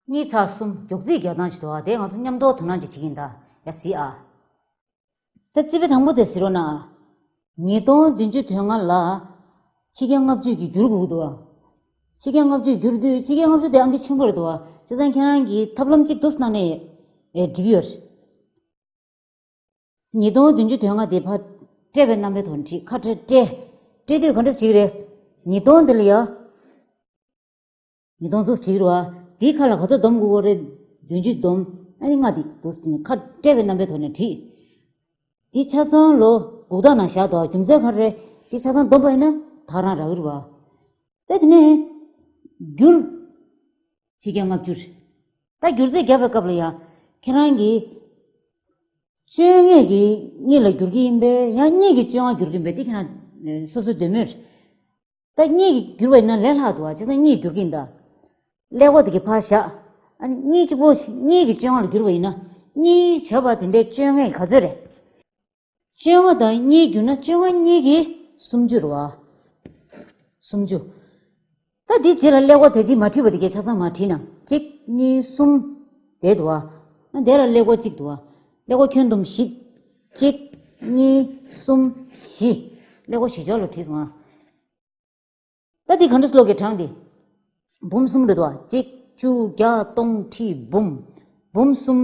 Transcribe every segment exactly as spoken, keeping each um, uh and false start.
གཉིས་ཚེག་གསུམ་མགྱོགས་རྩིས་རྒྱག་སྟངས་ཅིག་འདུག་ཨ། དེ་ང་ཚོ་མཉམ་དུ་དོ་སྣང་ཅིག་བྱེད་ཀྱི་ཡིན་ད། ཡ་གཟིགས་ཨ། ད་རྩིས་པ་དང་པོ་དེ་གཟིགས་རོགས་གནང་། ཉིས་སྟོང་བདུན་ཅུ་དོན་ལྔ་ལ་ཆིག་བརྒྱ་ལྔ་བཅུ་གིས་བསྒྱུར་དགོས་ཀྱི་འདུག་ཨ། ཆིག་བརྒྱ་ལྔ་བཅུ་བསྒྱུར་དུས་ཆིག་བརྒྱ་ལྔ་བཅུ་དེ་ཨང་ཀི་ཆེན་པོ་རེད་འདུག་ཨ། བྱས་ཙང་ཁྱེད་རང་གིས་ཐབས་ལམ་གཅིག་འདུག་སེ་གནང་ནས་ཨེ་འགྲིག་གི་ཡོད་རེད། ཉིས་སྟོང་བདུན་ཅུ་དོན་ལྔ་དེ་ཕར་བཀྲེས་པའི་རྣམ་པའི་ཐོག་ནས་བྲིས། ཁ་བཀྲེས་བཀྲེས། བཀྲེས་དུས་ག་འདྲ་བྱེད་ཀྱི་རེད། ཉིས་སྟོང་དེ་ལ་ཡ། ཉིས་སྟོང་ཚོ་བྲིས་རོགས་ཨ། དེའི་ཁ་ལ་ག་ཚོད་སྡོམ་དགོས་ཀྱི་རེད། བདུན་ཅུ་སྡོམ། ཨ་ནི་ལྔ་དེ་འདུག་སེ་བྲིས་ནས་ཁ་བཀྲེས་པའི་རྣམ་པའི་ཐོག་ནས་བྲིས། དེ་ཆ་ཚང་ལོ་སྒུག་ཐག་ནང་བཞག་འདུག་ཨ། རྒྱུ་མཚན་ག་རེ་རེད། དེ་ཆ་ཚང་སྡོམ་པ་ཡིན་ན་ད་རང་རག་གི་རེད་བ། ད་དེ་ནས་བསྒྱུར། ཆིག་བརྒྱ་ལྔ་བཅུ་རེད། ད་བསྒྱུར་རྩིས་རྒྱག་པའི་སྐབས་ལ་ཡ། ཁྱེད་རང་གིས་བཅོ་ལྔ་གིས་གཉིས་ལ་བསྒྱུར་གྱི་ཡིན་པས། ཡང་གཉིས་ཀྱིས་བཅོ་ལྔ་བསྒྱུར་གྱི་ཡིན་པས། དེ་ཁྱེད་རང་སོ་སོའི་འདོད་མོས་རེད། ད་གཉིས་ཀྱིས་བསྒྱུར་བ་ཡིན་ན་ལས་སླ་འདུག་ཨ། བྱས་ཙང་གཉིས་ཀྱིས་བསྒྱུར་གྱི་ཡིན་ད། ཀླད་ཀོར་དེ་གའི་ཕར་བཞག་ཨ་ནི་གཉིས་གཅིག་པོ་གཉིས་ཀྱིས་བཅོ་ལྔ་ལ་བསྒྱུར་བ་ཡིན་ན། གཉིས་བྱ་བ་དེ་འདྲའི་བཅོ་ལྔ་ཡི་ག་ཚོད་རེད། བཅོ་ལྔ་དང་གཉིས་བསྒྱུར་ན་བཅོ་ལྔ་གཉིས་ཀྱིས་སུམ་ཅུ་རེད་བ། སུམ་ཅུ། ད་འདི་རྗེས་ལ་ཀླད་ཀོར་དེ་རྗེས་མ་བྲིས་པ་དེ་གའི་ཆ་ཚང་མར་བྲིས་ན། གཅིག་གཉིས་གསུམ། དེ་འདུག་བ། ཨ་དེ་ལ་ཀླད་ཀོར་གཅིག་འདུག་བ། ཀླད་ཀོར་ཁྱོན་བསྡོམས་བཞི། གཅིག་གཉིས་གསུམ་བཞི། ཀླད་ཀོར་བཞི་ཆ་ལ་བྲིས་སོང་ཨ། ད་འདི་ག་འདྲ་ཀློག་གི་གྲངས་འདི། འབུམ་གསུམ་རེད་དོ། གཅིག་བཅུ་བརྒྱ་སྟོང་ཁྲི་འབུམ། འབུམ་གསུམ།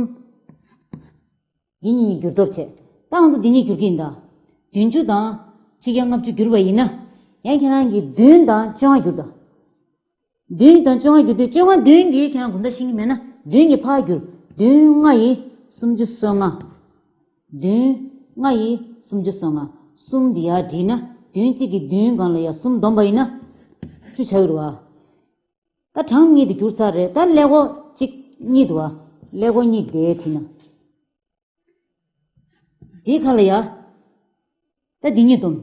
འདི་གཉིས་བསྒྱུར་ཐབས་བྱས། ད་ང་ཚོ་འདི་གཉིས་བསྒྱུར་གྱི་ཡིན་ད། བདུན་ཅུ་དང་ཆིག་བརྒྱ་ལྔ་བཅུ་བསྒྱུར་བ་ཡིན་ན། ཡང་ཁྱེད་རང་གིས་བདུན་དང་བཅོ་ལྔ་བསྒྱུར་ད། བདུན་དང་བཅོ་ལྔ་བསྒྱུར་དུས་བཅོ་ལྔ་བདུན་གྱིས་ཁྱེད་རང་གོམ་སྟབས་ཤེས་ཀྱི་མེད་ན། བདུན་གྱིས་ཕར་བསྒྱུར། བདུན་ལྔ་ཡི་སུམ་ཅུ་སོ་ལྔ། བདུན་ལྔ་ཡི་སུམ་ཅུ་སོ་ལྔ། གསུམ་འདི་ཡར་བྲིས་ན། བདུན་གཅིག་གིས་བདུན་སྒང་ལ་ཡར་གསུམ་བསྡོམས་པ་ཡིན་ན། བཅུ་ཆགས་ཀྱི་རེད་བ། ད་གྲངས་གཉིས་དེ་བསྒྱུར་ཚར་རེད། ད་ཀླད་ཀོར་གཅིག་གཉིས་འདུག་བ། ཀླད་ཀོར་གཉིས་དེ་བྲིས་ན། དེའི་ཁ་ལ་ཡ། ད་འདི་གཉིས་སྡོམ།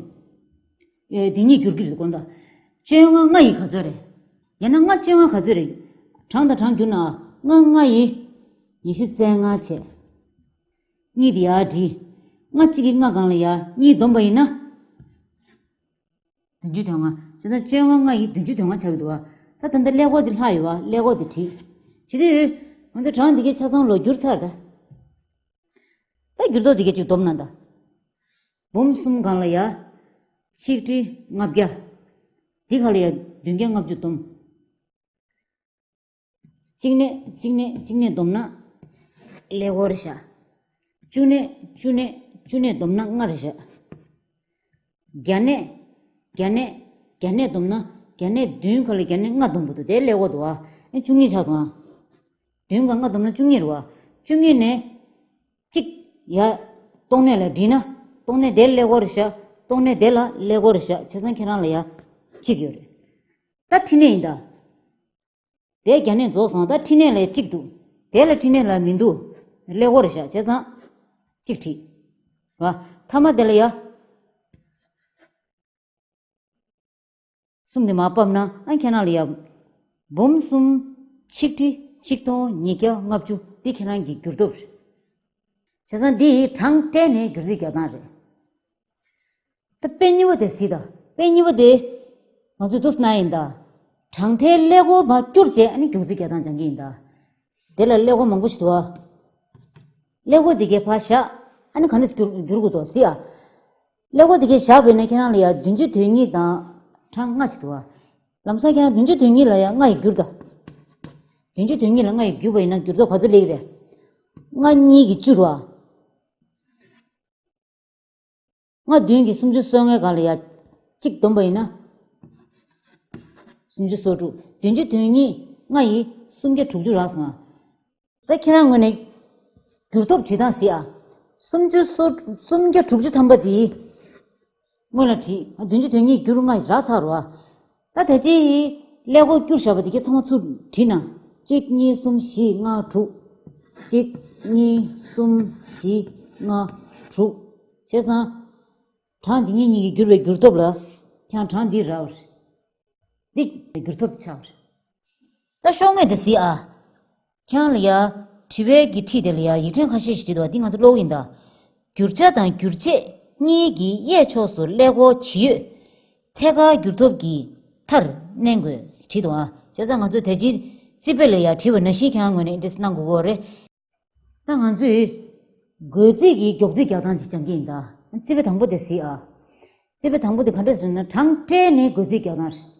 ཨེ་འདི་གཉིས་བསྒྱུར་གྱི་རེད་དགོངས་དག་བཅོ་ལྔ་ལྔ་ཡི་ག་ཚོད་རེད། ཡང་ན་ལྔ་བཅོ་ལྔ་ག་ཚོད་རེད། གྲངས་དང་གྲངས་བསྒྱུར་ན། ལྔ་ལྔ་ཡི་ཉི་ཤུ་རྩ་ལྔ་བྱས། གཉིས་དེ་ཡར་བྲིས། ལྔ་གཅིག་གིས་ལྔ་སྒང་ལ་ཡ་གཉིས་བསྡོམས་པ་ཡིན་ན། བདུན་ཅུ་དོན་ལྔ། བྱས་ཙང་བཅོ་ལྔ་ལྔ་ཡི་བདུན་ཅུ་དོན་ལྔ་ཆགས་ཀྱི་འདུག་བ། ད་ད་ལྟ་ཀླད་ཀོར་འདི་ལྷག་ཡོད་བ། ཀླད་ཀོར་འདི་བྲིས། བྱེད་དུས། ང་ཚོ་གྲངས་འདི་གའི་ཆ་ཚང་ལོ་བསྒྱུར་ཚར་ད། ད་འགྱུར་ལྡོག་འདི་གའི་གཅིག་སྡོམ་ན་ད། འབུམ་གསུམ་སྒང་ལ་ཡ། ཆིག་ཁྲི་ལྔ་བརྒྱ། འདི་ག་ལ་ཡ་བདུན་བརྒྱ་ལྔ་བཅུ་སྡོམ། གཅིག་ནས་གཅིག་ནས་གཅིག་ནས་བསྡོམས་ན་ཀླད་ཀོར་རེད་ཤག་བཅུ་ནས་བཅུ་ནས་བཅུ་ནས་བསྡོམས་ན་ལྔ་རེད་ཤག་བརྒྱ་ནས་བརྒྱ་ནས་བརྒྱ་ནས་བསྡོམས་ན། བརྒྱ་ནས་བདུན་ག་ལ་བརྒྱ་ནས་ལྔ་བསྡོམས་པ་འདུག་དེ་ཀླད་ཀོར་འདུག་ཨ། ཨེ་བཅུ་གཉིས་ཆགས་སོང་ཨ། བདུན་ག་ལྔ་བསྡོམས་ན་བཅུ་གཉིས་རེད་བ། བཅུ་གཉིས་ནས་གཅིག་ཡ། སྟོང་གནས་ལ་བྲིས་ན། སྟོང་གནས་དེ་ཀླད་ཀོར་རེད་ཤག་སྟོང་གནས་དེ་ལ་ཀླད་ཀོར་རེད་ཤག་བྱས་ཙང་ཁྱེད་རང་ལ་ཡ། གཅིག་ཡོད་རེད། ད་ཕྲི་ནས་ཡིན་ད། དེ་བརྒྱ་ནས་རྫོགས་སོང་། ད་ཕྲི་ནས་ལ་གཅིག་འདུག་དེ་ལ་ཕྲི་ནས་ལ་མི་འདུག་ཀླད་ཀོར་རེད་ཤག་བྱས་ཙང་། གཅིག་བྲིས། ར། ཐ་མ་དེ་ལ་ཡ། གསུམ་དེ་མར་ཕབ་ན་ཨ་ཁྱེད་རང་ལ་ཡ། འབུམ་གསུམ། ཆིག་ཁྲི་ཆིག་སྟོང་ཉིས་བརྒྱ་ལྔ་བཅུ་འདི་ཁྱེད་རང་གི་འགྱུར་ལྡོག་རེད། བྱས་ཙང་འདི་གྲངས་སྤྲད་ནས་འགྱུར་རྩིས་རྒྱག་སྟངས་རེད། ད་དཔེ་གཉིས་པ་དེ་གཟིགས་དང་། དཔེ་གཉིས་པ་དེ། ང་ཚོས་འདུག་སེ་ན་ཡིན་ད། གྲངས་མཐའི་ཀླད་ཀོར་མར་བསྐྱུར་བྱས་ཨ་ནི་འགྱུར་རྩིས་རྒྱག་སྟངས་སྦྱང་གི་ཡིན་ད། དེ་ལ་ཀླད་ཀོར་མང་པོ་ཞིག་འདུག་ཨ། ཀླད་ཀོར་འདི་གའི་ཕར་བཞག་ཨ་ནི་ག་འདྲས་འགྱུར་འགྱུར་དགོས་འདུག་གཟིགས་ཨ། ཀླད་ཀོར་འདི་གའི་བཞག་པ་ཡིན་ན་ཁྱེད་རང་ལ་ཡ་བདུན་ཅུ་དོན་གཉིས་དང་གྲངས་ལྔ་ཞིག་འདུག་ཨ། ལམ་སང་ཁྱེད་རང་བདུན་ཅུ་དོན་གཉིས་ལ་ཡ་ལྔ་ཡིས་བསྒྱུར་ད། བདུན་ཅུ་དོན་གཉིས་ལ་ལྔ་ཡིས་བསྒྱུར་བ་ཡིན་ན་འགྱུར་ལྡོག་ག་ཚོད་སླེབས་ཀྱི་རེད། ལྔ་གཉིས་ཀྱིས་བཅུ་རེད་བ། ལྔ་བདུན་གྱིས་སུམ་ཅུ་སོ་ལྔའི་སྒང་ལ་ཡ། གཅིག་བསྡོམས་པ་ཡིན་ན། སུམ་ཅུ་སོ་དྲུག་བདུན་ཅུ་དོན་གཉིས་ལྔ་ཡིས་སུམ་བརྒྱ་དྲུག་ཅུ་རག་སོང་ང་། ད་ཁྱེད་རང་ངོས་ནས། འགྱུར་ལྡོག་བྱེད་སྟངས་གཟིགས་ཨ། སུམ་ཅུ་སོ། སུམ་བརྒྱ་དྲུག་ཅུ་ཐམ་པ་དེ། སྔོན་ལ་བྲིས། བདུན་ཅུ་དོན་གཉིས་བསྒྱུར་ལྔ་རག་ཚར་རོ་ཨ། ད་དེ་རྗེས་ཀླད་ཀོར་བསྐྱུར་བཞག་པ་དེ་གའི་ཚང་མ་ཚུར་བྲིས་ན། གཅིག་གཉིས་གསུམ་བཞི་ལྔ་དྲུག་གཅིག་གཉིས་གསུམ་བཞི་ལྔ་དྲུག་བྱས་ཙང་། གྲངས་འདི་གཉིས་གཉིས་ཀྱིས་བསྒྱུར་བའི་འགྱུར་ལྡོག་ལ། ཁྱེད་རང་གྲངས་འདི་རག་པ་རེད། འདི་འགྱུར་ལྡོག་འདི་ཆགས་པ་རེད། ད་ཤོག་ངོས་འདི་གཟིགས་ཨ། ཁྱེད་རང་ལ་ཡ། དྲི་བའི་གི་ཁྲིད་དེ་ལ་ཡ་ཡིག་ཕྲེང་ཁ་ཤས་ཤིག་བྲིས་འདུག་བ། འདི་ང་ཚོ་ཀློག་གི་ཡིན་ད། བསྒྱུར་བྱ་དང་བསྒྱུར་བྱེད་གཉིས་ཀྱི་གཡས་ཕྱོགས་སུ་ཀླད་ཀོར་ཇི་ཡོད། ཐད་ཀར་འགྱུར་ལྡོག་གི་མཐར་མནན་དགོས་བྲིས་འདུག་ཨ། བྱས་ཙང་ང་ཚོས་དེ་ཕྱིར་ རྩིས་དཔེ་ལ་ཡ་བྲིས་པ་ནང་བཞིན་ཁྱེད་རང་ངོས་ནས་འདི་གནང་དགོས་ཀྱི་ཡོད་རེད། ད་ང་ཚོས་བགོ་རྩིས་ཀྱི་མགྱོགས་རྩིས་རྒྱག་སྟངས་ཅིག་སྦྱང་གི་ཡིན་ད། རྩིས་དཔེ་དང་པོ་དེ་གཟིགས་ཨ། རྩིས་དཔེ་དང་པོ་དེ་ག་འདྲ་ཟེར་ན་གྲངས་སྤྲད་ནས་བགོ་རྩིས་རྒྱག་སྟངས་རེད།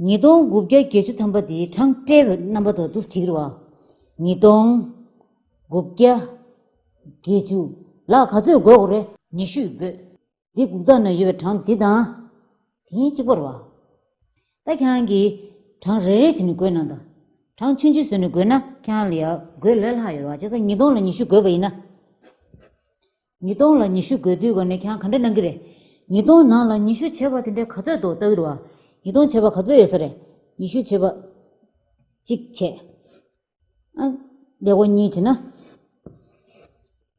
ཉིས་སྟོང་དགུ་བརྒྱ་བརྒྱད་ཅུ་ཐམ་པ་དེ་གྲངས་སྤྲད་པའི་རྣམ་པ་དང་འདུག་སེ་བྲིས་ཀྱི་རེད་བ། ཉིས་སྟོང་དགུ་བརྒྱ་བརྒྱད་ཅུ་ལ་ག་ཚོད་བགོ་དགོས་རེད། ཉི་ཤུས་བགོས། འདི་འགུག་སྟངས་ན་ཡོད་པའི་གྲངས་འདི་དང་། དེ་གཉིས་གཅིག་པ་རེད་བ། ད་ཁྱེད་རང་གིས་གྲངས་རེ་རེ་བྱས་ནས་བགོས་གནང་དང་། གྲངས་ཆུང་ཆུང་བཟོས་ནས་བགོས་ན་ཁྱེད་རང་ལ་ཡ་བགོས་ལས་སླ་ཡོད་རེད་བ། བྱས་ཙང་ཉིས་སྟོང་ལ་ཉི་ཤུ་བགོས་པ་ཡིན་ན། ཉིས་སྟོང་ལ་ཉི་ཤུ་བགོས་དུས་ག་ནས་ཁྱེད་རང་ག་འདྲ་གནང་གི་རེད། ཉིས་སྟོང་ནང་ལ་ཉི་ཤུ་བྱས་པ་དེ་འདྲའི་ག་ཚོད་འདུག་ལྟ་གི་རེད་བ། ཉིས་སྟོང་བྱས་པ་ག་ཚོད་ཡོད་ས་རེད། ཉི་ཤུ་བྱས་པ་གཅིག་བྱས། ཨ། ཀླད་ཀོར་གཉིས་བྱས་ན།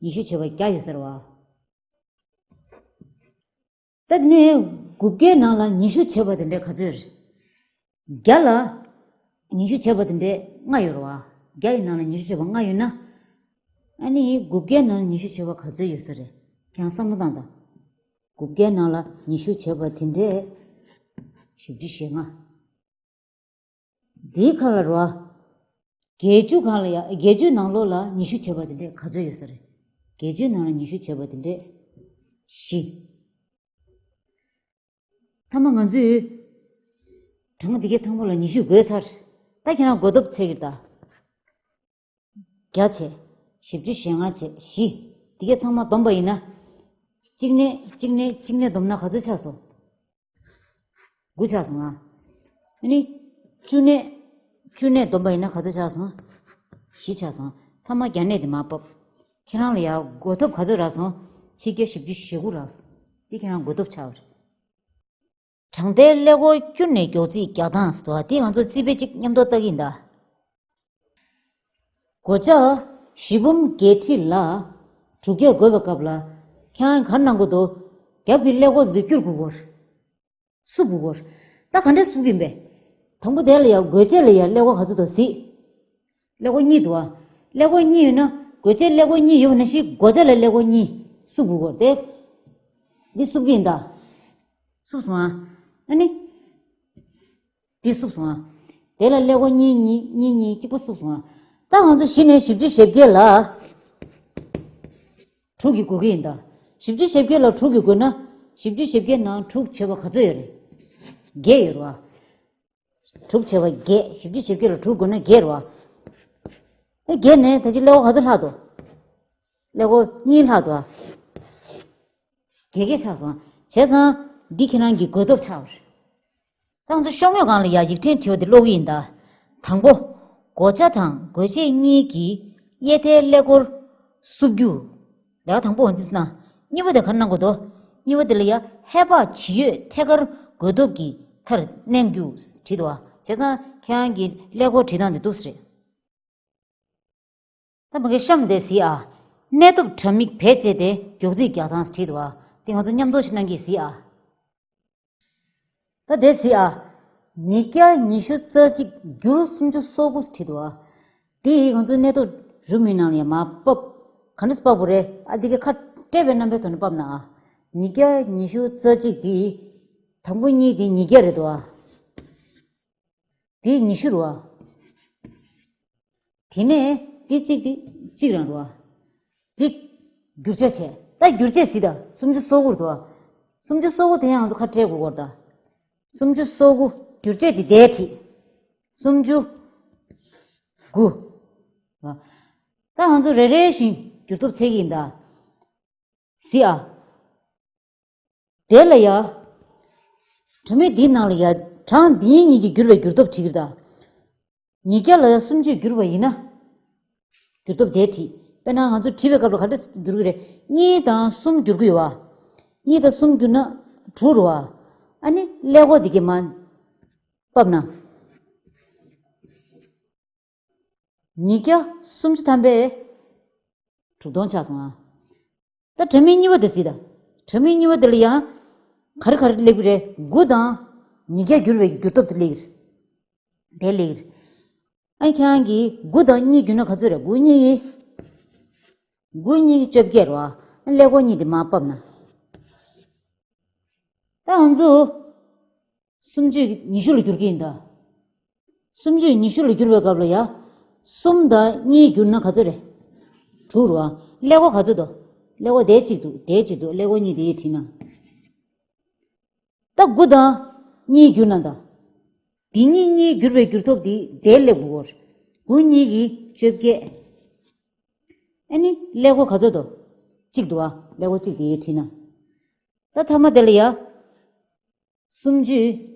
ཉི་ཤུ་བྱས་པ་བརྒྱ་ཡོད་ས་རེད་བ། ད་དེ་ནས་དགུ་བརྒྱའི་ནང་ལ་ཉི་ཤུ་བྱས་པ་དེ་འདྲའི་ག་ཚོད་རེད། བརྒྱ་ལ་ཉི་ཤུ་བྱས་པ་དེ་འདྲའི་ལྔ་ཡོད་རེད་བ། བརྒྱ་ཡི་ནང་ལ་ཉི་ཤུ་བྱས་པ་ལྔ་ཡོད་ན། ཨ་ནི་དགུ་བརྒྱའི་ནང་ལ་ཉི་ཤུ་བྱས་པ་ག་ཚོད་ཡོད་ས་རེད། ཁྱེད་རང་བསམ་བློ་བཏང་དང་། དགུ་བརྒྱའི་ནང་ལ་ཉི་ཤུ་བྱས་པ་དེ་འདྲའི་བཞི་བཅུ་ཞེ་ལྔ། འདིའི་ཁ་ལ་རོ། བརྒྱད་ཅུ་གང་ལ་ཡ། བརྒྱད་ཅུའི་ནང་ལོགས་ལ་ཉི་ཤུ་བྱས་པ་དེ་འདྲས་ག་ཚོད་ཡོད་ས་རེད། བརྒྱད་ཅུའི་ནང་ལ་ཉི་ཤུ་བྱས་པ་དེ་འདྲས་བཞི། མཐའ་མ་ང་ཚོས་གྲངས་འདི་གའི་ཚང་མ་ལ་ཉི་ཤུ་བགོས་ཚར། ད་ཁྱེད་རང་བགོ་ཐོབ་འཚོལ་གྱི་རེད་ད། བརྒྱ་བྱས། བཞི་བཅུ་ཞེ་ལྔ་བྱས་བཞི། འདི་གའི་ཚང་མ་བསྡོམས་པ་ཡིན་ན། གཅིག་ནས་གཅིག་ནས་གཅིག་ནས་བསྡོམས་ན་ག་ཚོད་ཆགས་སོང་། དགུ་ཆགས་སོང་ང་། ཨ་ནི། བཅུ་ནས། བཅུ་ནས་བསྡོམས་པ་ཡིན་ན་ག་ཚོད་ཆགས་སོང་། བཞི་ཆགས་སོང་། མཐའ་མ་བརྒྱ་ནས་དེ་མར་ཕབ། ཁྱེད་རང་ལ་ཡ་བགོ་ཐོབ་ག་ཚོད་རག་སོང་། ཆིག་བརྒྱ་བཞི་བཅུ་ཞེ་དགུ་རག་སོང་། འདི་ཁྱེད་རང་བགོ་ཐོབ་ཆགས་པ་རེད། གྲངས་ཀའི་ཀླད་ཀོར་བསྐྱུར་ནས་མགྱོགས་རྩིས་རྒྱག་སྟངས་ཟེར་བ་འདི་ང་ཚོ་རྩིས་དཔེ་གཅིག་མཉམ་དུ་ལྟ་གི་ཡིན་ད། བགོ་བྱ་བཞི་འབུམ་བརྒྱད་ཁྲི་ལ་དྲུག་བརྒྱ་བགོས་པའི་སྐབས་ལ་ཁྱེད་རང་ག་རེ་གནང་དགོས་འདུག་རྒྱབ་ཀྱི་ཀླད་ཀོར་ཟིག་བསྐྱུར་དགོས་ཀྱི་རེད། བསུབ་དགོས་ཀྱི་རེད། ད་ག་འདྲས་བསུབ་ཀྱི་ཡིན་པས། དང་པོ་དེ་ལ་ཡ་བགོ་བྱེད་ལ་ཡ་ཀླད་ཀོར་ག་ཚོད་འདུག་གཟིགས། ཀླད་ཀོར་གཉིས་འདུག་ཨ། ཀླད་ཀོར་གཉིས་ཡོད་ན་བགོ་བྱེད་ཀླད་ཀོར་གཉིས་ཡོད་པ་ནང་བཞིན་བགོ་བྱ་ལ་ཀླད་ཀོར་གཉིས་བསུབ་དགོས་ཀྱི་རེད་དེ། འདི་བསུབ་ཀྱི་ཡིན་ད། བསུབ་སོང་ཨ། ཨ་ནི། འདི་བསུབ་སོང་ཨ། དེ་ལ་ཀླད་ཀོར་གཉིས་གཉིས་གཉིས་གཉིས་གཅིག་པ་བསུབ་སོང་ཨ། ད་ང་ཚོ་གཞི་ནས་བཞི་བཅུ་ཞེ་བརྒྱད་ལ་དྲུག་གིས་བགོ་གི་ཡིན་ད། བཞི་བཅུ་ཞེ་བརྒྱད་ལ་དྲུག་གིས་བགོས་ན། བཞི་བཅུ་ཞེ་བརྒྱད་ནང་དྲུག་བྱས་པ་ག་ཚོད་ཡོད་རེད། བརྒྱད་ཡོད་རེད་བ། དྲུག་བྱས་པ་བརྒྱད། བཞི་བཅུ་ཞེ་བརྒྱད་ལ་དྲུག་བགོས་ན་བརྒྱད་རེད་བ། ཨེ་བརྒྱད་ནས་ད་ཅི་ཀླད་ཀོར་ག་ཚོད་ལྷག་འདུག་ཀླད་ཀོར་གཉིས་ལྷག་འདུག་ཨ། བརྒྱད་བརྒྱད་ཆགས་སོང་། བྱས་ཙང་འདི་ཁྱེད་རང་གི་བགོ་ཐོབ་ཆགས་པ་རེད། ད་ང་ཚོ་ཤོག་ངོས་སྒང་ལ་ཡ་ཡིག་ཕྲེང་བྲིས་པ་དེ་ཀློག་གི་ཡིན་ད། དང་པོ། བགོ་བྱ་དང་བགོ་བྱེད་གཉིས་ཀྱི་དབྱེ་ཐལ་ཀླད་ཀོར་བསུབ་རྒྱུ། ལས་ཀ་དང་པོ་འོ་འདི་ཟེར་ན། གཉིས་པ་དེ་ག་རེ་གནང་དགོས་འདུག་གཉིས་པ་དེ་ལ་ཡ་ཧེ་བག་ཇི་ཡོད་ཐད་ཀར་བགོ་ཐོབ་ཀྱི་མཐར་གནས་རྒྱུ་བྲིས་འདུག་བ། བྱས་ཙང་ཁྱེད་རང་གི་ཀླད་ཀོར་བྲིས་སྟངས་དེ་འདུག་སེ་རེད། ད་མ་གི་གཤམ་དེ་གཟིགས་ཨ། གནས་ཐོབ་དྲ་མིག་བེད་སྤྱད་དེ་མགྱོགས་རྩིས་རྒྱག་སྟངས་བྲིས་འདུག་བ། དེ་ང་ཚོ་མཉམ་དུ་ཞིག་གནང་གི་གཟིགས་ཨ། ད་དེ་གཟིགས་ཨ། ཉིས་བརྒྱ་ཉི་ཤུ་རྩ་གཅིག་བསྒྱུར་སུམ་ཅུ་སོ་དགུ་བྲིས་འདུག་བ། དེ་ཡིས་ང་ཚོ་གནས་ཐོབ་རུ་མི་ནང་ལ་ཡང་མར་ཕབ། ག་འདྲས་ཕབ་དགོས་རེད་ཨ། དེ་གའི་ཁ་བཀྲལ་བའི་རྣམ་པའི་ཐོག་ནས་ཕབ་ན་ཨ། ཉིས་བརྒྱ་ཉི་ཤུ་རྩ་གཅིག་དེ། དང་པོ་གཉིས་དེ་ཉིས་བརྒྱ་རེད་འདུག་བ། དེ་ཉི་ཤུ་རེད་བ། དེ་ནས་དེ་གཅིག་དེ་གཅིག་རང་རེད་བ། དེ་བསྒྱུར་བྱ་བྱས། ད་བསྒྱུར་བྱ་གཟིགས་ད། སུམ་ཅུ་སོ་དགུ་རེད་བ། སུམ་ཅུ་སོ་དགུ་དེ་ཡང་ང་ཚོ་ཁ་བྲལ་དགོས་ཀྱི་རེད་ད། སུམ་ཅུ་སོ་དགུ་བསྒྱུར་བྱ་དེ་དེར་བྲིས། སུམ་ཅུ་དགུ། ད་ང་ཚོ་རེ་རེ་བཞིན་བསྒྱུར་ཐོབ་འཚོལ་གྱི་ཡིན་ད། གཟིགས་ཨ། དེ་ལ་ཡ། དྲ་མིག་འདིའི་ནང་ལ་ཡ། གྲངས་འདི་གཉིས་ཀྱིས་བསྒྱུར་བའི་བསྒྱུར་ཐོབ་བྲིས་ཀྱི་རེད་ད། ཉིས་བརྒྱ་ལ་ཡ་སུམ་ཅུས་བསྒྱུར་བ་ཡིན་ན། བསྒྱུར་ཐོབ་དེ་བྲིས། དཔེར་ན་ང་ཚོ་བྲིས་པའི་སྐབས་ལ་ག་འདྲ་བསྒྱུར་གྱི་རེད། གཉིས་དང་གསུམ་བསྒྱུར་གྱི་ཡོད་བ། གཉིས་དང་གསུམ་བསྒྱུར་ན་དྲུག་རེད་བ། ཨ་ནི་ཀླད་ཀོར་འདི་གའི་མར་ཕབ་ན། ཉིས་བརྒྱ་སུམ་ཅུ་ཐམ་པས་དྲུག་སྟོང་ཆགས་སོང་ཨ། ད་དྲ་མིག་གཉིས་པ་དེ་གཟིགས་དང་། དྲ་མིག་གཉིས་པ་དེ་ལ་ཡང་། ག་རེ་ག་རེ་སླེབས་ཀྱི་རེད། དགུ་དང་ཉིས་བརྒྱ་བསྒྱུར་བའི་བསྒྱུར་ཐོབ་དེ་སླེབས་ཀྱི་རེད། དེ་སླེབས་ཀྱི་རེད། ཨ་ཁྱེད་རང་གིས་དགུ་དང་གཉིས་བསྒྱུར་ན་ག་ཚོད་རེད། དགུ་གཉིས་ཀྱིས། དགུ་གཉིས་ཀྱིས་བཅོ་བརྒྱད་རེད་བ། ཀླད་ཀོར་གཉིས་དེ་མར་ཕབ་ན། ད་ང་ཚོ། སུམ་ཅུ་ཉི་ཤུ་ལ་བསྒྱུར་གྱི་ཡིན་ད། སུམ་ཅུས་ཉི་ཤུ་ལ་བསྒྱུར་བའི་སྐབས་ལ་ཡ། གསུམ་དང་གཉིས་བསྒྱུར་ན་ག་ཚོད་རེད། དྲུག་རེད་བ། ཀླད་ཀོར་ག་ཚོད་འདུག་ཀླད་ཀོར་དེ་གཅིག་འདུག་དེ་གཅིག་འདུག་ཀླད་ཀོར་གཉིས་དེ་བྲིས་ན། ད་དགུ་དང་གཉིས་བསྒྱུར་ན་ད། འདི་གཉིས་གཉིས་བསྒྱུར་བའི་བསྒྱུར་ཐོབ་འདི་དེ་སླེབས་དགོས་ཀྱི་རེད། དགུ་གཉིས་ཀྱིས་བཅོ་བརྒྱད། ཨ་ནི་ཀླད་ཀོར་ག་ཚོད་འདུག་གཅིག་འདུག་བ། ཀླད་ཀོར་གཅིག་དེ་བྲིས་ན། ད་མཐའ་མ་དེ་ལ་ཡ། སུམ་ཅུ།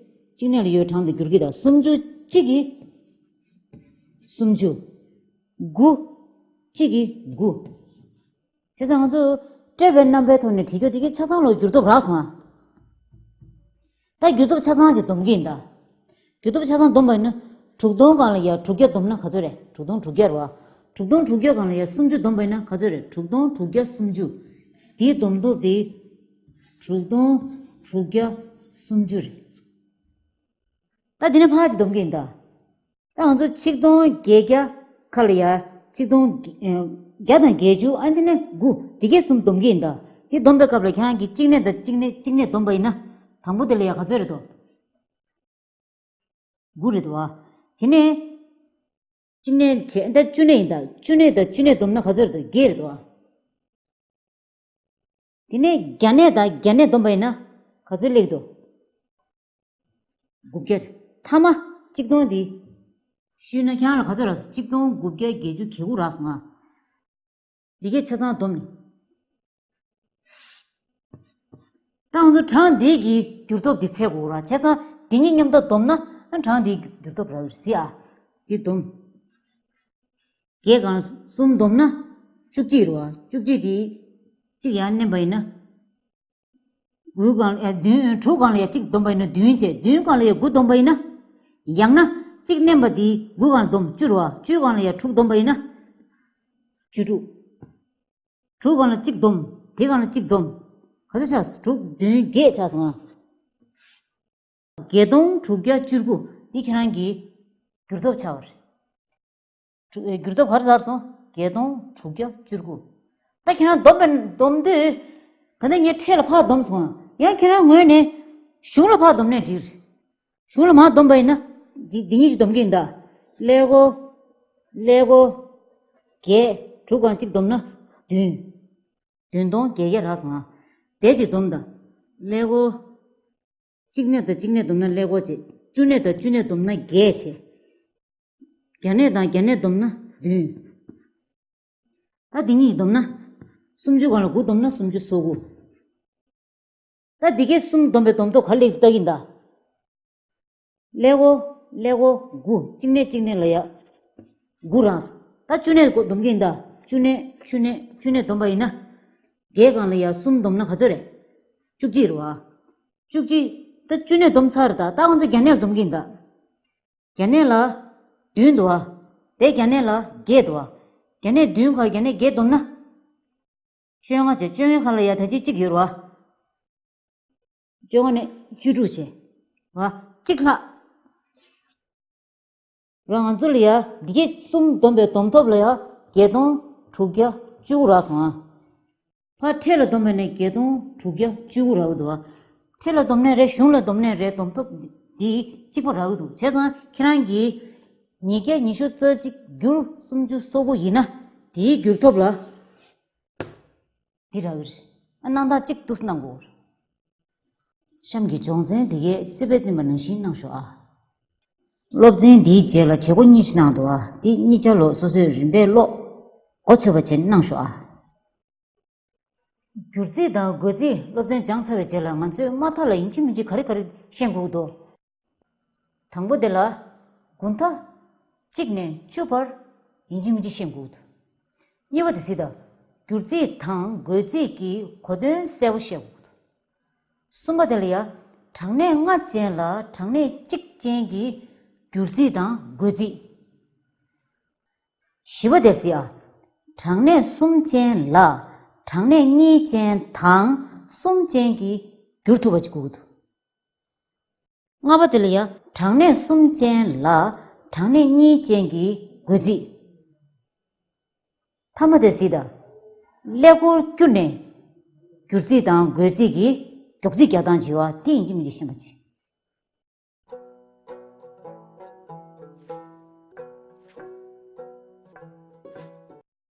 གཅིག་གནས་ལ་ཡོད་གྲངས་དེ་བསྒྱུར་གྱི་ད། སུམ་ཅུ་གཅིག་གིས། སུམ་ཅུ། དགུ། གཅིག་གིས་དགུ། བྱས་ཙང་ང་ཚོ་སྤྲད་པའི་རྣམ་པའི་ཐོག་ནས་བྲིས་རྒྱུ་དེ་གའི་ཆ་ཚང་ལ་བསྒྱུར་ཐོབ་རག་སོང་ཨ། ད་བསྒྱུར་ཐོབ་ཆ་ཚང་ཅིག་སྡོམ་གྱི་ཡིན་ད། བསྒྱུར་ཐོབ་ཆ་ཚང་སྡོམ་པ་ཡིན་ན། དྲུག་སྟོང་སྒང་ལ་ཡ་དྲུག་བརྒྱ་སྡོམ་ན་ག་ཚོད་རེད། དྲུག་སྟོང་དྲུག་བརྒྱ་རེད་བ། དྲུག་སྟོང་དྲུག་བརྒྱ་སྒང་ལ་ཡ་སུམ་ཅུ་སྡོམ་པ་ཡིན་ན་ག་ཚོད་རེད། དྲུག་སྟོང་དྲུག་བརྒྱ་སུམ་ཅུ། དེའི་སྡོམ་ཐོབ་དེ། དྲུག་སྟོང་དྲུག་བརྒྱ་སུམ་ཅུ་རེད། ད་དེ་ནས་ཕར་ཅིག་སྡོམ་གྱི་ཡིན་ད། ད་ང་ཚོ་ཆིག་སྟོང་བརྒྱད་བརྒྱ་ཁ་ལ་ཡ། ཆིག་སྟོང་བརྒྱ་དང་བརྒྱད་ཅུ། ཨ་འདི་ནས་དགུ། འདི་གའི་གསུམ་སྡོམ་གྱི་ཡིན་ད། དེ་སྡོམ་པའི་སྐབས་ལ་ཁྱེད་རང་གིས་གཅིག་གནས་དང་གཅིག་གནས་གཅིག་གནས་སྡོམ་པ་ཡིན་ན། དང་པོ་དེ་ལ་ཡ་ག་ཚོད་རེད་དོ། དགུ་རེད་དོ། དེ་ནས། གཅིག་གནས་བྱས་ད་བཅུ་གནས་ཡིན་ད། བཅུ་གནས་དང་བཅུ་གནས་སྡོམ་ན་ག་ཚོད་རེད་དོ། བརྒྱད་རེད་དོ། དེ་ནས་བརྒྱ་གནས་དང་བརྒྱ་གནས་སྡོམ་པ་ཡིན་ན་ག་ཚོད་སླེབས་འདུག་དགུ་བརྒྱ། མཐའ་མ་གཅིག་སྟོང་འདི། བཤུས་ན་ཁྱེད་རང་ལ་ག་ཚོད་རག་སོང་། གཅིག་སྟོང་དགུ་བརྒྱ་བརྒྱད་ཅུ་གྱ་དགུ་རག་སོང་ང་། འདི་གའི་ཆ་ཚང་སྡོམ་ནས། ད་ང་ཚོ་གྲངས་འདི་གི་བསྒྱུར་ཐོབ་འདི་འཚོལ་དགོས་ར། བྱས་ཙང་འདི་གཉིས་མཉམ་དུ་སྡོམ་ན་གྲངས་འདི་བསྒྱུར་ཐོབ་རག་གི་རེད་ཟེར་ཨ། འདི་སྡོམ། བརྒྱད་སྒང་གསུམ་སྡོམ་ན་བཅུ་གཅིག་རེད་བ། བཅུ་གཅིག་དེ་གཅིག་ཡར་བསྣན་པ་ཡིན་ན། དགུ་སྒང་ལ་ཡ་བདུན། དྲུག་སྒང་ལ་ཡ་གཅིག་སྡོམ་པ་ཡིན་ན་བདུན་བྱས། བདུན་སྒང་ལ་ཡ་དགུ་སྡོམ་པ་ཡིན་ན། ཡང་ན་གཅིག་བསྣན་པ་དེ་དགུ་སྒང་ལ་སྡོམ། བཅུ་རེད་བ། བཅུ་སྒང་ལ་ཡ་དྲུག་སྡོམ་པ་ཡིན་ན། བཅུ་དྲུག་དྲུག་སྒང་ལ་གཅིག་སྡོམ། དེ་སྒང་ལ་གཅིག་སྡོམ། ག་ཚོད་ཆགས་སོང་། དྲུག་བདུན་བརྒྱད་ཆགས་སོང་ང་། བརྒྱད་སྟོང་དྲུག་བརྒྱ་བཅུ་དགུ། འདི་ཁྱེད་རང་གི་བསྒྱུར་ཐོབ་ཆགས་པ་རེད། དྲུག་ཨེ། བསྒྱུར་ཐོབ་ག་རེ་ཆགས་སོང་། བརྒྱད་སྟོང་དྲུག་བརྒྱ་བཅུ་དགུ། ད་ཁྱེད་རང་སྡོམ་པ་སྡོམ་དུས། ད་ནི་ངས་འཕྲལ་ལ་ཕར་སྡོམ་སོང་ང་། ཡང་ཁྱེད་རང་ངོས་ནས་གཞུང་ལ་ཕར་སྡོམ་ནས་འགྲིག་རེད། གཞུང་ལ་མར་སྡོམ་པ་ཡིན་ན། འདི་འདི་གཉིས་ཀྱིས་སྡོམ་གྱི་ཡིན་ད། ཀླད་ཀོར། ཀླད་ཀོར། བརྒྱད། དྲུག་སྒང་གཅིག་སྡོམ་ན་བདུན། བདུན་སྟོང་བརྒྱད་བརྒྱ་རག་སོང་ང་། དེ་གཅིག་སྡོམ་ད། ཀླད་ཀོར། གཅིག་གནས་དང་གཅིག་གནས་སྡོམ་ན་ཀླད་ཀོར་བྱས། བཅུ་གནས་དང་བཅུ་གནས་སྡོམ་ན་བརྒྱད་བྱས། བརྒྱ་གནས་དང་བརྒྱ་གནས་སྡོམ་ན་བདུན། ད་འདི་གཉིས་སྡོམ་ན། སུམ་ཅུ་སྒང་ལ་དགུ་སྡོམ་ན་སུམ་ཅུ་སོ་དགུ། ད་འདི་གའི་གསུམ་སྡོམ་པའི་སྡོམ་ཐོབ་ག་རེ་ལྟ་གི་ཡིན་ད། ཀླད་ཀོར། ཀླད་ཀོར་དགུ། གཅིག་གནས་གཅིག་གནས་ལ་ཡ། དགུ་རག་སོང་། ད་བཅུ་གནས་སྡོམ་གྱི་ཡིན་ད། བཅུ་གནས་བཅུ་གནས་བཅུ་གནས་སྡོམ་པ་ཡིན་ན། བརྒྱད་སྒང་ལ་ཡ་གསུམ་སྡོམ་ན་ག་ཚོད་རེད། བཅུ་གཅིག་རེད་བ། བཅུ་གཅིག་ད་བཅུ་གནས་སྡོམ་ཚར་རེད་ད། ད་ང་ཚོ་བརྒྱ་གནས་ལ་སྡོམ་གྱི་ཡིན་ད། བརྒྱ་གནས་ལ་བདུན་འདུག་བ། དེ་བརྒྱ་གནས་ལ་བརྒྱད་འདུག་བ། བརྒྱ་གནས་བདུན་ཁར་བརྒྱ་གནས་བརྒྱད་སྡོམ་ན། བཅོ་ལྔ་བྱས། བཅོ་ལྔའི་ཁ་ལ་ཡ་ད་ཅི་གཅིག་ཡོད་རེད་བ། བཅོ་ལྔ་ནས་བཅུ་དྲུག་བྱས། བ། གཅིག་ལྷག་ར། ང་ཚོ་ལ་ཡ་འདི་གའི་གསུམ་བསྡོམས་པའི་བསྡོམས་ཐོབ་ལ་ཡ་བརྒྱད་སྟོང་དྲུག་བརྒྱ་བཅུ་དགུ་རག་སོང་ཨ། ཕར་འཕྲལ་ལ་བསྡོམས་པ་ཡིན་ན་བརྒྱད་སྟོང་དྲུག་བརྒྱ་བཅུ་དགུ་རག་གི་འདུག་བ། འཕྲལ་ལ་བསྡོམས་ནའི་རེད། གཞུང་ལ་བསྡོམས་ནའི་རེད། བསྡོམས་ཐོབ་འདི་གཅིག་པ་རག་གི་འདུག་བྱས་ཙང་ཁྱེད་རང་གིས་ཉིས་བརྒྱ་ཉི་ཤུ་རྩ་གཅིག་བསྒྱུར་སུམ་ཅུ་སོ་དགུ་ཡིན་ན། དེའི་བསྒྱུར་ཐོབ་ལ། འདི་རག་གི་རེད། ཨ། གནང་སྟངས་གཅིག་ཏུ་གནང་དགོས། གཤམ་གྱི་སྦྱོང་ཚན་འདི་གའི་རྩིས་པས་བསྟན་པ་ནང་བཞིན་གནང་ཤོག་ཨ། སློབ་ཚན་འདིའི་རྗེས་ལ་བྱེད་སྒོ་གཉིས་ཤིག་གནང་འདུག་ཨ། འདི་གཉིས་ཆ་ལོ་སོ་སོས་རིམ་པས་ཀློག་མགོ་ཚོས་པ་བྱས་གནང་ཤོག་ཨ། བསྒྱུར་རྩིས་དང་བགོ་རྩིས་སློབ་ཚན་སྦྱངས་ཚར་བའི་རྗེས་ལ་ང་ཚོས་དམའ་མཐའ་ལ་ཡིན་གཅིག་མིན་གཅིག་ག་རེ་ག་རེ་ཤེས་དགོས་འདུག་དང་པོ་དེ་ལ་དགུ་མཐའ་གཅིག་ནས་བཅུ་བར་ཡིན་གཅིག་མིན་གཅིག་ཤེས་དགོས་འདུག་གཉིས་པ་དེ་གཟིགས་དང་། བསྒྱུར་རྩིས་དང་བགོ་རྩིས་ཀྱི་གོ་དོན་གསལ་པོ་ཤེས་དགོས་འདུག་གསུམ་པ་དེ་ལ་ཡ། གྲངས་གནས་ལྔ་ཅན་ལ་གྲངས་གནས་གཅིག་ཅན་གྱི་བསྒྱུར་རྩིས་དང་བགོ་རྩིས། བཞི་པ་དེ་གཟིགས་ཨ། གྲངས་གནས་གསུམ་ཅན་ལ་གྲངས་གནས་གཉིས་ཅན་དང་གསུམ་ཅན་གྱི་བསྒྱུར་ཐུབ་པ་ཅིག་དགོས་ཀྱི་འདུག་ལྔ་པ་དེ་ལ་ཡ། གྲངས་གནས་གསུམ་ཅན་ལ་གྲངས་གནས་གཉིས་ཅན་གྱི་བགོ་རྩིས། ཐ་མ་དེ་གཟིགས་དང་། ཀླད་ཀོར་བསྐྱུར་ནས་བསྒྱུར་རྩིས་དང་བགོ་རྩིས་ཀྱི་མགྱོགས་རྩིས་རྒྱག་སྟངས་བྱེད་པ་དེ་ཡིན་གཅིག་མིན་གཅིག་ཤེས་པ་བྱེད།